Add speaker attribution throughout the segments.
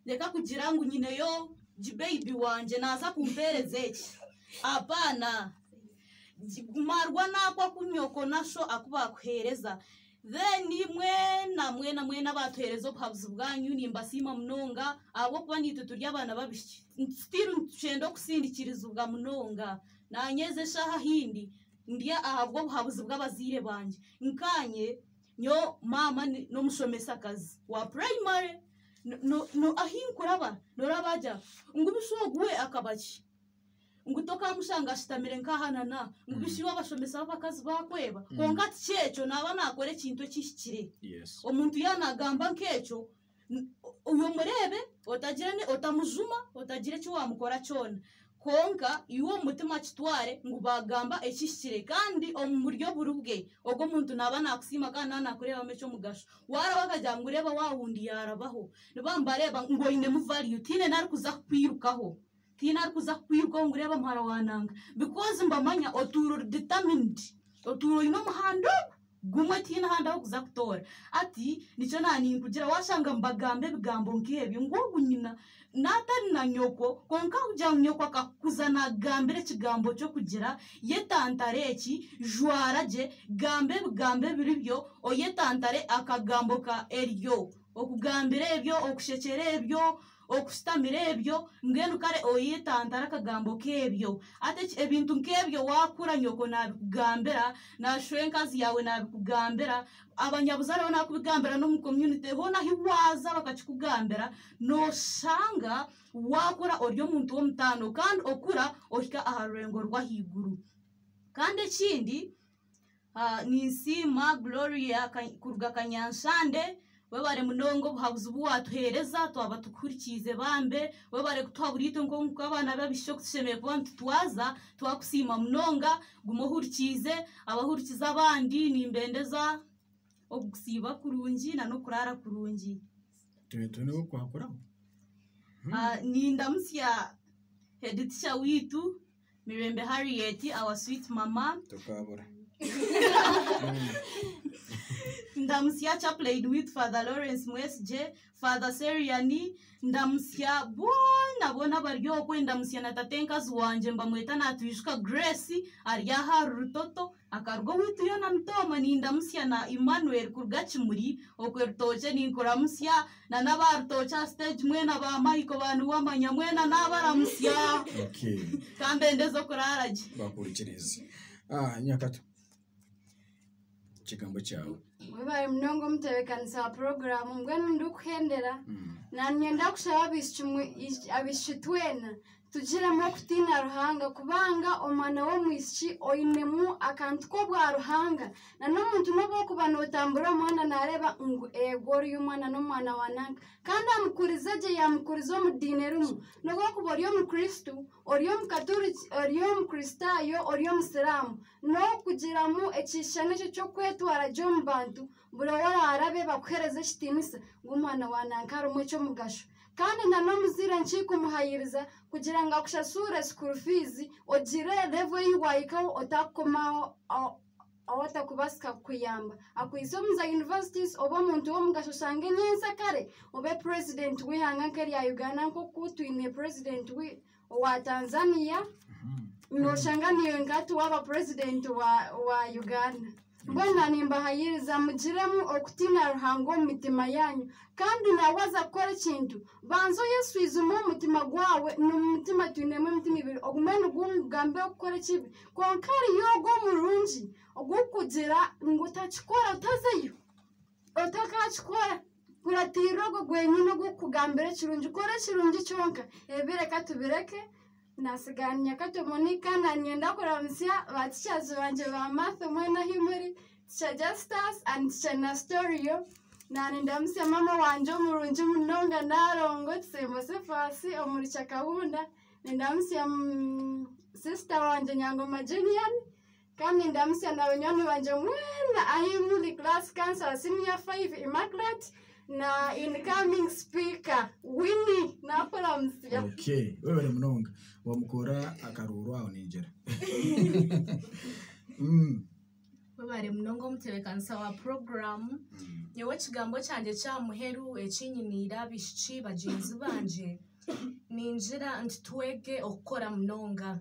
Speaker 1: Reka kugira ngu nyineyo gibeyibi wangye naaza kumpeereza eki. Apaana. Marwa n'ako aku nyoko na sho aku baakuheereza. Then mwena mwena mwena abaatuheereza obuhabuzi bwanyu nimbasiima munonga ahabw'okuba naitwe turi abaana b'abaishiki. Still nitukyenda okusindikirizibwa munonga. Naanye ezi eshaaha ahi ndi, ndi ahabw'obuhabuzi bw'abazaire bangye. Nkaanye, nyowe maama n'omushomesakazi wa purayimare. Ahi nkuraba nooraba agira ngu busha ogu we akaba ki? Ngu tokamushanga ashutamire nk'aha na n'aha. Ngu busha iwe abashomesa b'abakazi baakweba. Kwonka tikyo ekyo, naaba naakora ekintu ekihikire. Omuntu yaaba naagamba nk'ekyo, iwe omureebe otagira otamujuma, otagira eki waamukora kyona. Kwonka iwe omu mutima kitware ngu baagamba ekihikire kandi omu buryo buri bwe, ogwo omuntu naaba naakusiima kandi naaba naakureebamu eky'omugasho. Waaraba akagira ngu reeba waawundi yaarabaho, nibaba nibareeba ngu oinemu value, tihaine n'arikuza kukwirukaho. Tihaine arikuza kukwirukaho ngu reeba muhara wa nanga because nibamanya otuura ori determined, otuura oine omuhanda ogu gumwe tihaine ahandi ahu orikuza kutoora. Hati nikyo naaba ninkugira waashanga nibagamba ebigambo nk'ebyo ngu ogu nyina naatari na nyoko kwonka kugira ngu nyoko akakukuza naakugambira ekigambo ky'okugira yetantare eki, jwara gye, gamba ebigambo ebiri byo, oyetantare akagambo ka eryo, okugambira ebyo, okushekyera ebyo, Okushutamira ebyo, mbwenu kare oyetantare akagambo k'ebyo. Hati eki ebintu nk'ebyo waakura nyoko naabikugambira, na shwenkazi yaawe naabikugambira, abanyabuzaare bo naakubigambira n'omu community hoona ahi waaza bakakikugambira, nooshanga waakura ori omuntu w'omutaano kandi okura ohika aha rurengo rw'ahaiguru. Kandi ekindi. Ninsiima Gloria kuruga Kanyanshande, webare munonga obuhabuzi obu watuheereza twaba tukuhurikiize bambe, webare kutuhabura itwe nk'abaana b'abaishiki oku tushemereire kuba nitutwaza, twakusiima munonga, guma ohurikiize, abahurikize abandi nimbendeza okusiiba kurungi n'okuraara kurungi. Nindamutsya headteacher waitu. Mirembe Harriet, our sweet mama.
Speaker 2: Tokabura.
Speaker 1: Ndamusya chaplain waitu Father Lawrence Mwesigye, Father Serian, ndamusya boona boona abari okwe, ndamusya na tatenkazi wangye nibamweta Natwijuka Grace ari aha ahari Rutoto, akaruga owaitu yoona Mitooma, nindamusya na Emmanuel kuruga Kimuri okwe Rutookye ninkuramusya na n'aba Rutookye aha siteegi mwena ba Michael ba Niwamanya mwena naabaramusya.
Speaker 2: Okay.
Speaker 1: Ka mbendeze okuraara gye.
Speaker 2: Bakuhurikirize. Ah, Nyakato. Ekigambo kyawe.
Speaker 3: Webare munonga omutebeekanisa wa puroguraamu mbwenu ndikuhendera nanyenda kushaba abaishiki mwe- abaishiki twena Tugiremu okutiina Ruhanga kubanga omwana w'omwishiki oinemu akantu k'obwa Ruhanga na n'omuntu n'obu okuba nootambura omu muhanda naareeba ngu eego oriya omwana n'omwana wa nanka kandi amukurize gye yaamukuriza omu diini erimu n'obu okuba ori omukristo ori omukaturiki ori omukristaayo ori omusiraamu n'okugiramu ekishushani ekyo ky'okwetwara gye omu bantu buri ou oraarabe bakuheereze ekitiinisa ngu omwana wa nanka harimu eky'omugasho. Kandi na n'omuzaire nkikumuhayiriza kugira ngu akushashure school fees ogire level ei wahikaho otakukoma aho atakubaasika kukuyamba. Akwitse omu za universities obe omuntu w'omugasho oshange nyensyakare obe president w'eihanga nk'erya Uganda nk'oku twine president owa Tanzania noshanga niiwe nkahati waaba president wa Uganda. Mbwenu nimbahayiriza mugiremu okutiina Ruhanga omu mitima yaanyu, kandi na waaza kukora ekintu, banza oyeshwijume omu mutima gwawe, n'omu mutima twinemu emitima ebiri, ogumwe nigukugambira kukora ekibi, kwonka hariyo ogwo omurungi ogurikugira ngu otakikora otazayo, otakakikora, kuratiirira ogwo gwenyine ogurikukugambira ekirungi, kora ekirungi kyonka, ebibi reka tubireke. Nasigara Nyakato Monica na niinyenda kuramutsya ba teachers bangye ba math mwena ahi muri, teacher Justus and teacher Nastorio. Nanindamutsya maama wangye omurungi munonga Nalongo Kisembo Cephas omuri Kyakahunda. Nindamutsya sister wangye Nyangoma Gillian kandi nindamutsya na banywani bangye mwena ahi muri class councillor senior 5 Immaculate na incoming speaker Winnie nakuramutsya.
Speaker 2: Okay, webare munonga. Wamukora akaruuru aho ningira. Mm.
Speaker 4: Webare munonga omutebeekanisa wa puroguraamu. Nyowe ekigambo kyangye ky'aha muheru eki nyiniire abaishiki bagyenzi bangye, ningira nti twege okukora munonga.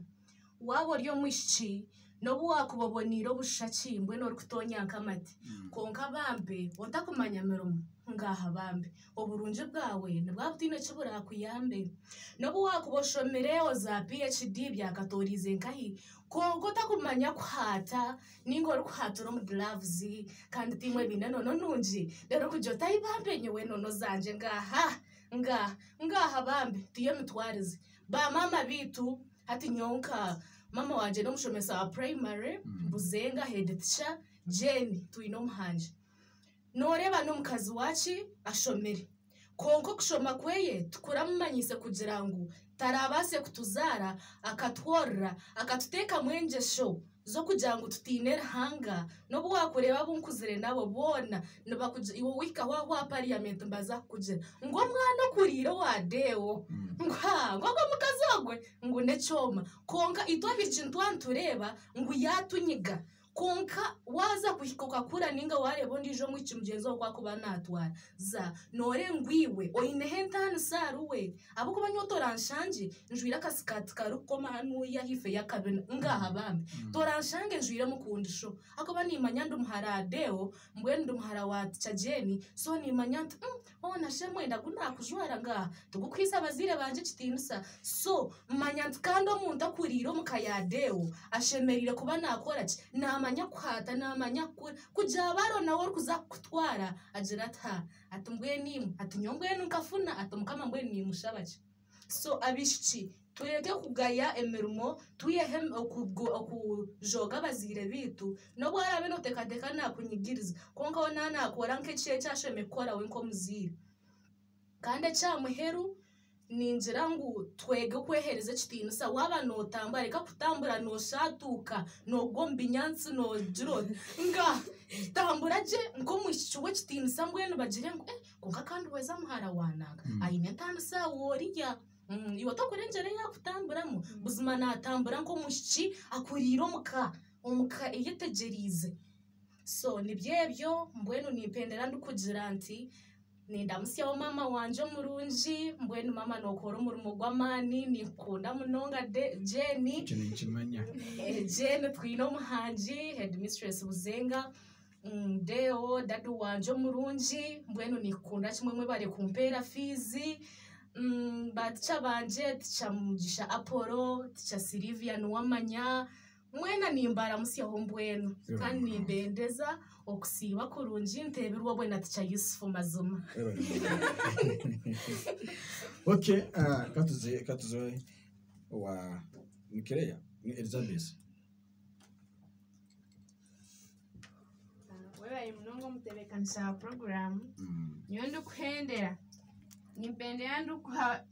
Speaker 4: Waaba ori omwishiki, n'obu waakuba oboneire obushusha ki mbwenu orikutonya nk'amate, kwonka bambe otakumanya mirimo, ngaaha bambe oburungi bwawe nibwaba butaine ki buraakuyambe. N'obu waakuba oshomire oza PhD byakatooriize nkahi, kwonka otakumanya kuhaata Ninga orikuhaatira omu giravuzi kandi tiimwe baine enono nungi, reero orikugira oti ai bambe nyowe enono zangye ngaaha, ngaaha, ngaaha bambe tiyo emitwarize. Ba maama beitu hati nyowe nka maama wangye n'omushomesa wa purayimare, Buzenga heedi tica Jane Twineomuhangi. Nooreeba n'omukazi waaki ashomire. Kwonka okushoma kweye tikuramumanyiise kugira ngu taraabaase kutuzaara akatworora, akatuteekamu engyesho z'okugira ngu tutiine Ruhanga. N'obu waakureeba abu nkuzire nabo boona nibakugira, iwe wahikaho aho aha parliament nibaza kukugira ngu omwana okuriire owa Deo, ngu haa ngu ogwo omukazi ogwe ngu n'ekyoma. Kwonka itwe abaishiki nituba nitureeba ngu yaatunyiga. Kwonka waaza kuhika okakura nainga waareeba ondiijo omwishiki mugyenzi waawe oku arikuba naatwara, za nooreeba ngu iwe oineho entaaniso ahariwe. Ahabw'okuba nyowe toranshange njwaire akasikaati karikukoma hanuuya ahaifo y'akabina, ngaaha bambi. Toranshange njwaire omukundisho ahabw'okuba niimanya ndi muhara wa Deo, mbwenu ndi muhara wa Tica Jane, so niimanya nti Hoona shi omwenda gu naakujwara ngaaha tigukuhaisa abazaire bangye ekitiinisa? So, manya nti kandi omuntu akuriire omu ka ya Deo ashemereire kuba naakora ki? Naamanya kuhaata, naamanya kukura. Kugira baro nawe orikuza kukutwara agira ati, Ha, ati mbwenu imwe, ati nyowe mbwenu nkafuna, ati Mukama mbwenu niimushaba ki? So abaishiki tureke kugaya emirimo, twiheho okujooga abazaire baitu, n'obu araabe nooteekateeka naakunyigiriza, kwonka we naaba naakora nk'eki eki ashemereire kukora we nk'omuzaire. Kandi eky'aha muheru, ningira ngu twege okweheereza ekitiinisa, waaba nootambura reka kutambura nooshaatuuka, noogwa omu binyaatsi noogira oti, nga tambura gye nk'omwishiki w'ekitiinisa mbwenu bagire ngu ee. Kwonka kandi weeza muhara wa nanka aine entaaniso aha woriya. Iwe tokurengyera ei akutamburamu. Buzima naatambura nk'omwishiki akuriire omu ka, omu ka eyetegyereize. So nibyo ebyo, mbwenu nimpendera ndikugira nti nindamutsyaho maama wangye omurungi, mbwenu maama nookora omurimo gw'amaani, ninkukunda munonga Jane.
Speaker 2: Ekyo ninkimanya.
Speaker 4: Jane Twineomuhangi, headmistress Buzenga. Deo dadi wangye omurungi mbwenu ninkukunda kimwe mwebare kumpeera fiizi ba tica bangye tica Mugisha Apollo, tica Sylvia Niwamanya mwena nimbaramutsyaho mbwenu kandi nimbendeza okusiiba kurungi nteebirwe obwe na tica Yusuf mazima.
Speaker 2: Okay, katuze katuze owa ni Claire ni Elizabeth.
Speaker 5: Webare munonga omutebeekanisa wa puroguraamu. Nyowe ndikuhendera, nimpendera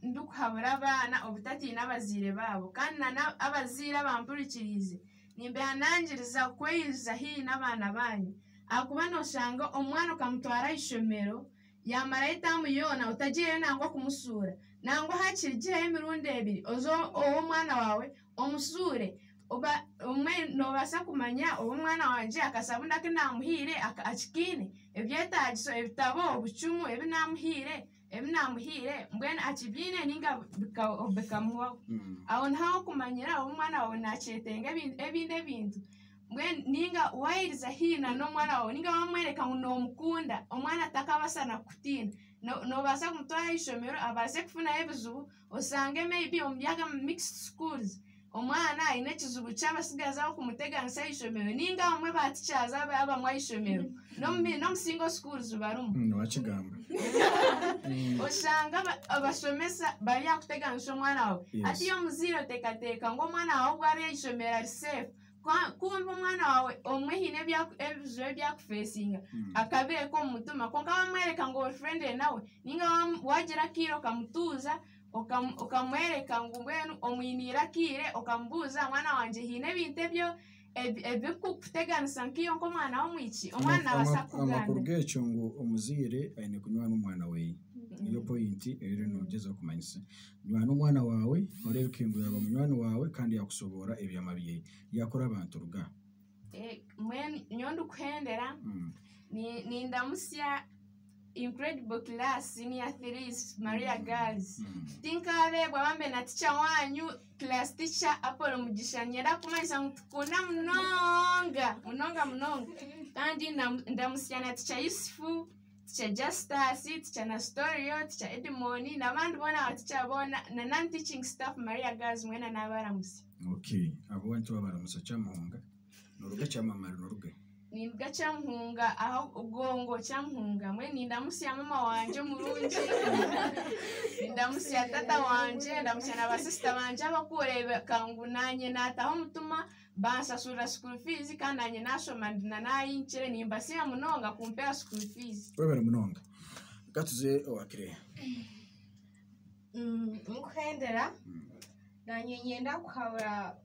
Speaker 5: ndikuhabura abaana obutatiina abazaire baabo kandi n'abazaire abampurikiriize nimbehanangiriza kweyiriza haihi n'abaana baanyu ahakuba nooshanga omwana okamutwara aha ishomero yaamarayo etaamu yoona otagiireyo nangwa kumusuura. Nangwa haakiri girayo emirundi ebiri oze ow'omwana waawe omusuure. Oba obumwe noobaasa kumanya obu omwana wangye akasabuni aku naamuhaire akikaine, ebyetaagiso, ebitabo, obucumu ebi naamuhaire, ebi naamuhaire mbwenu akibiine nainga bikamuhwaho. Aho niho ah'okumanyira obu omwana waawe naakyetenga ebindi ebintu. Mbwenu nainga waayiriza haihi n'omwana waawe nainga waamworeka ngu noomukunda, omwana takabaasa na kukutiina. Noobaasa kumutwara aha ishomero abaase kufunayo ebizibu Osange maybe omuri aga ma mixed schools omwana aine ekizibu ky'abatsigazi abo kumuteganisa aha ishomero ninga abamwe ba teachers abamwe aha ishomero n'omu single schools barimu.
Speaker 2: Wakigamba.
Speaker 5: Oshanga abashomesa bari aha kuteganisa omwana waawe. Hati iwe omuzaire oteekateeka ngu omwana waawe obu ari aha ishomero ari safe Kumbe omwana waawe obumwe haine ebizibu ebi arikufeesinga akabireka omu mutima kwonka waamworeka ngu ori friendly nawe nainga waagira akaire okamutuuza okamworeka ngu mbwenu omwiniire akaire okamubuuza mwana wangye haine ebintu ebirikukuteganisa nkaiwe nk'omwana w'omwishiki omwana naabaasa kukugambira.
Speaker 2: Amakuru g'ekyo ngu omuzaire aine kunywana omwana we. Niyo pointi ei oriyo noogyezaho kumanyisa. Nywana omwana waawe oreebeke ngu yaaba munywani waawe kandi yaakushoboorora ebyama bye. Yaakora abantu ruga.
Speaker 5: Mbwenu nyowe ndikuhendera nindamusya incredible class senior 3 Maria Girls. Tinkabeebwa bambe na teacher wanyu class teacher Apollo Mugisha, nyenda kumanyisa ngu tukunda munonga munonga munonga. Kandi ndamusya na teacher Yusufu, teacher Justus, teacher Nastorio, teacher Edmond n'abandi boona, abateacher boona na non teaching staff Maria Girls mwena n'abaramusya.
Speaker 2: Okay, abo nti Kyamuhunga, noruga Kyamamara, noruga?
Speaker 5: Ninduga Kyamuhunga, aho Gongo Kyamuhunga. Mwe nindamusya mama wanje omurungi, nindamusya tata wanje, ndamusya na basisita banje abakureebeka ngu nanye nataho omutima bansasurira school fees, kandi nanye nashoma na nayinkire. Nimbasiima munonga kumpera school fees.
Speaker 2: Webale munonga. Katuze owakire.
Speaker 6: Nkuhendera, nanye nyenda kuhabura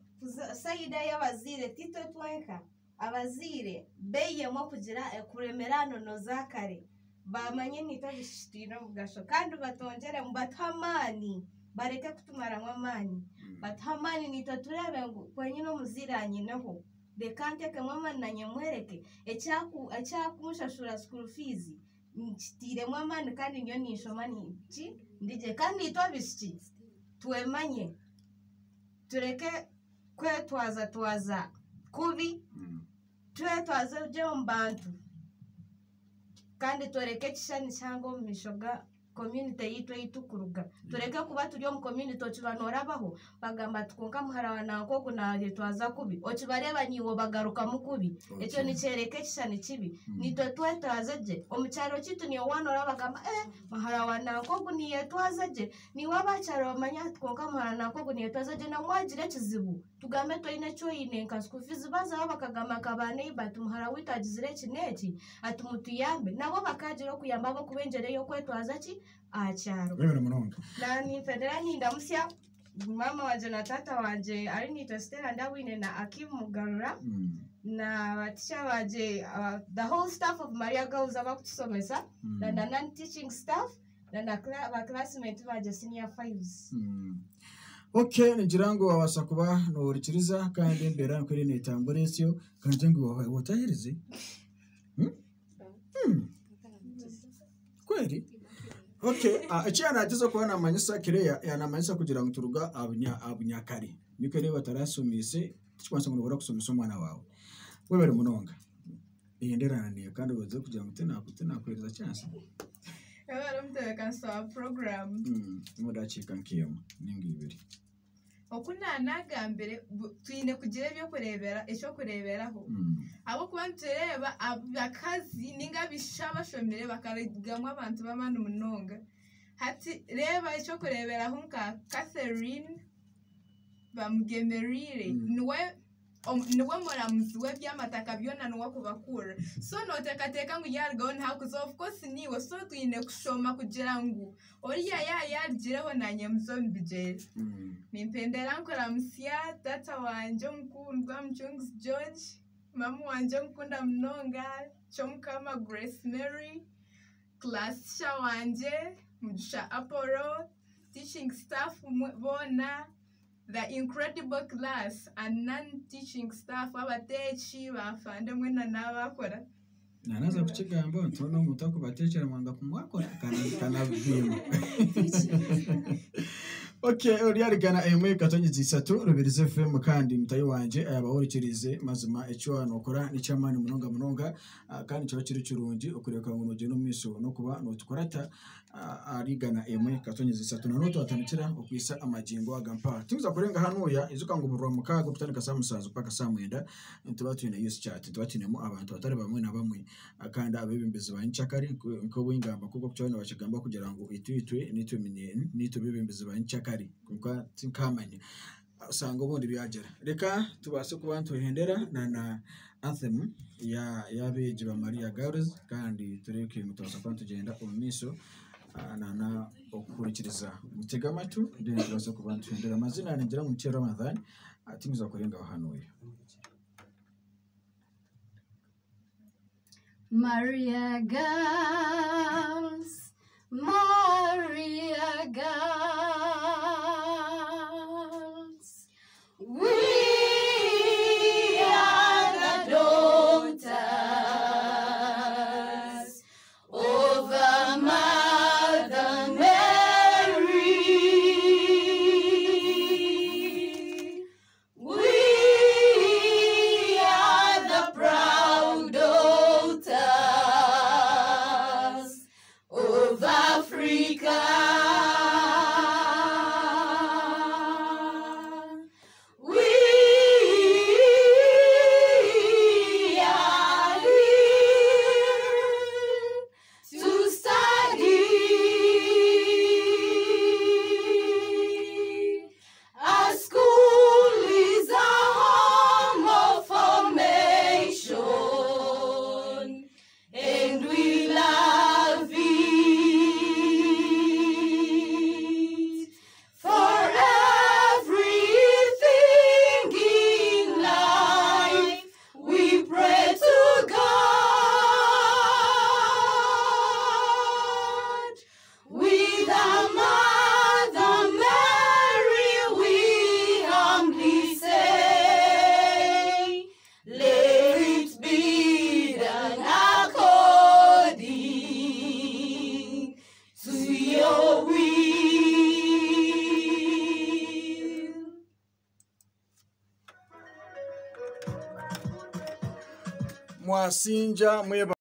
Speaker 6: side y'abaziire. Titwe twenka abaziire beiyemu kugira kuremera nono za kare, bamanye nitwe twine omugasho, kandi batongyere batuhe amaani, bareke kutumaramu amaani, batuhe amaani nitwe turebe ngu kwenyine omuziire anyineho, reka ntekemu amaani nanye mwereke ekyakunshashura school fees nkitiiremu amaani, kandi niyo ninshoma niki ndigye. Kandi nitwe abishiki twemanye, tureke kwetwaza twaza kubi, twetwaze gye omu bantu, kandi twereke ekishushani kihango omu maisho ga community yitu eyitukuruga. Tureke kuba turi omu community, okiba noorabaho bagamba ati, "Konka muhara wa nanka ogu naayetwaza kubi," okibareeba niiwe bagarukamu kubi. Ekyo nikyereka ekishushani kibi. Nitwe twetwaze gye omu kyaro kitu, niiwe waanoora bagamba, "Eh, muhara wa nanka ogu niyetwaza gye," niiwe abakyaro bamanya ati, "Konka muhara nanka ogu niyetwaza gye." Namwagira ekizibu, tugambe toine eki oine nka school fees, bazaho bakagamba nka ba neighbor ati, "Muhara witu agizire eki n'eki, ati mutuyambe," nabo bakagira okuyamba abokuba engyero ey'okwetwaza ki aha kyaro.
Speaker 2: Webale munonga.
Speaker 6: Na ninfendera nindamusya mama wanje na tata wanje ari nitwe Stella Ndabwine na Akim Mugarura na batisha banje, the whole staff of Maria Girls abakutusomesa, na non teaching staff, na ba classmate banje senior fives.
Speaker 2: Okay, nigira ngu wabasa kuba nohurikiriza, kandi embeera nkweri netambura esyo, kandi ngu wotahirize. Kweri? Okay, eki yanagiza kuba namanyisa Kireya, yanamanyisa kugira ngu turuga abunyakare. Niko rero batarasomise, tikikwanisa ngu nobura kusomesa omwana wawe. Webale munonga. Eyenderana niyo kandi obaze kugira ngu tinakuhereza chance.
Speaker 7: Webale omutebeekanisa wa puroguramu.
Speaker 2: Mudakiika nk'emwe ninga ibiri.
Speaker 7: Oku naanagambire, twine kugira ebyokureebera, ekyokureeberaho, ahabwokuba nitureeba abakazi ninga abishiki abashomire bakarugamu abantu b'amaani munonga. Hati reeba ekyokureeberaho nka Catherine Bamugemereire, niwe muramuzi w'ebyamataka byona, niwe akubakurira. So nooteekateeka ngu yaarugaho nihakuza? Of course niiwe. So twine kushoma kugira ngu oriya yaarugireho nanye muze omu bigyere. Nimpendera nkuramusya tata wangye omukundwa Mucunguzi George, mama wangye omukunda munonga Kyomukama Grace Mary, class teacher wangye Mugisha Apollo, teaching staff boona, the incredible class and non-teaching staff, abateeki bafande mwena n'abakora.
Speaker 2: Nanaza kukigamba nti ono omuntu akubateekyera mwanga kumwakora kanabimba. Okay, ori arigana 1.3 Rubirizi FM, kandi mutayi wanje ayabahurikirize, mazima ekyo wanokora nikyamaani munonga munonga, kandi kiba kiri kirungi okureka ngu nogyenda omu maisho n'okuba notukurata arigana 1.3 nano twatandikira okwisa amagingo aga mpaha tinza kurenga hanuya. Izuka ngu burwa 6 okutandika saa 7 paka saa 9 nituba twine youth chat, tuba twinemu abantu batari bamwe na bamwe, kandi abebembezi ba nkyakare nk'obwingamba kuko kukyona bakigamba kugira ngu itwe nitwe nitwe bebembezi ba nkyakare, konka tinkamanya usanga obundi byagera. Reka tubase kuba ntuhendera na anthem ya y'abeegi ba Maria Girls, kandi tureke ngu tubasa kuba ntugenda omu maisho na okuhurikiriza. Mutege amatu, then tubase kuba ntuhendera. Amazina ningira ngu Mukyere Ramadhan, tinza kurenga aho hanuya.
Speaker 3: Maria Girls, Maria Girls, we are the
Speaker 2: Mwasinja mweba.